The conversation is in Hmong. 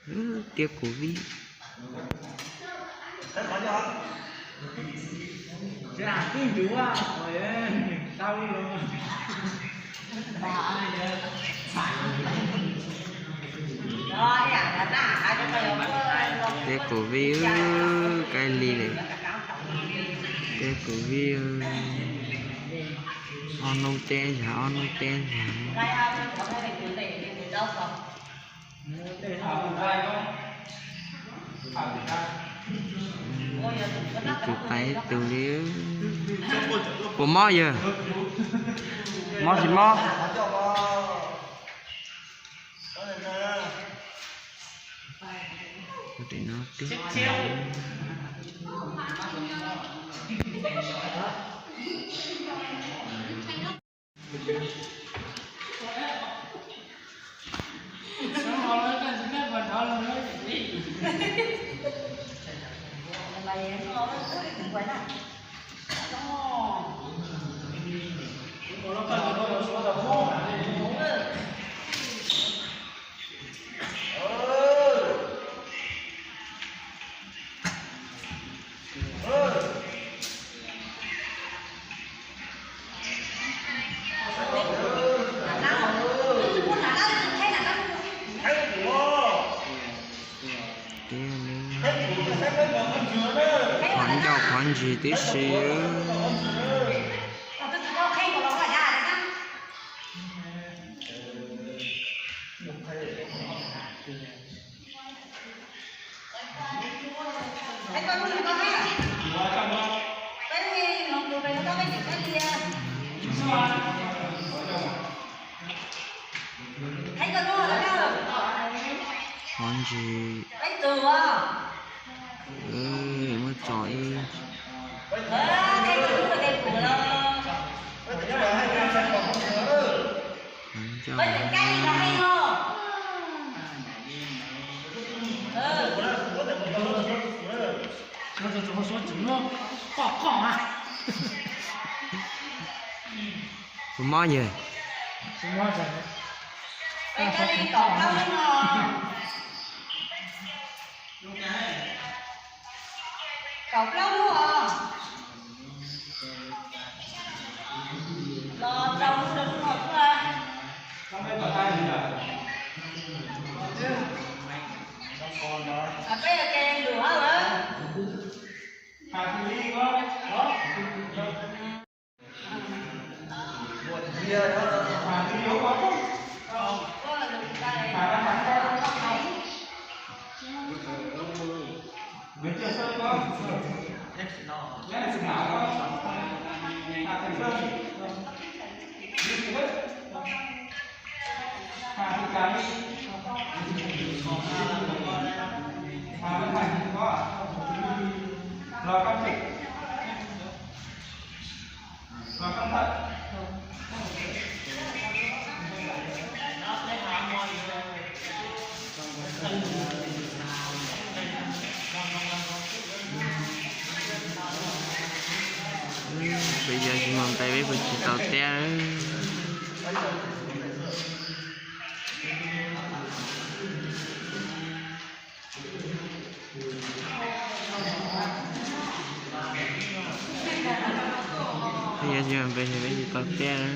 Tiab covid. Tiab covid, kab lig li. Tiab covid, ob hnub teb zag, ob hnub teb zag. Ib tug tau ib tug li. Puas mob yawg? Mob tsis mob? Qhov ncauj qhov ntswg tib si. Qhov ntswg, muab tso ib. Qhov ncauj. Puas mob yawg? Kaum plaub hnub os. Los rau hnub rau hnub os tuaj. Peb ua ke lus hauj lwm. Peb yog tsis muaj npe peb puas tsis tau tiab. Peb yog tsis muaj npe peb tsis tau tiab.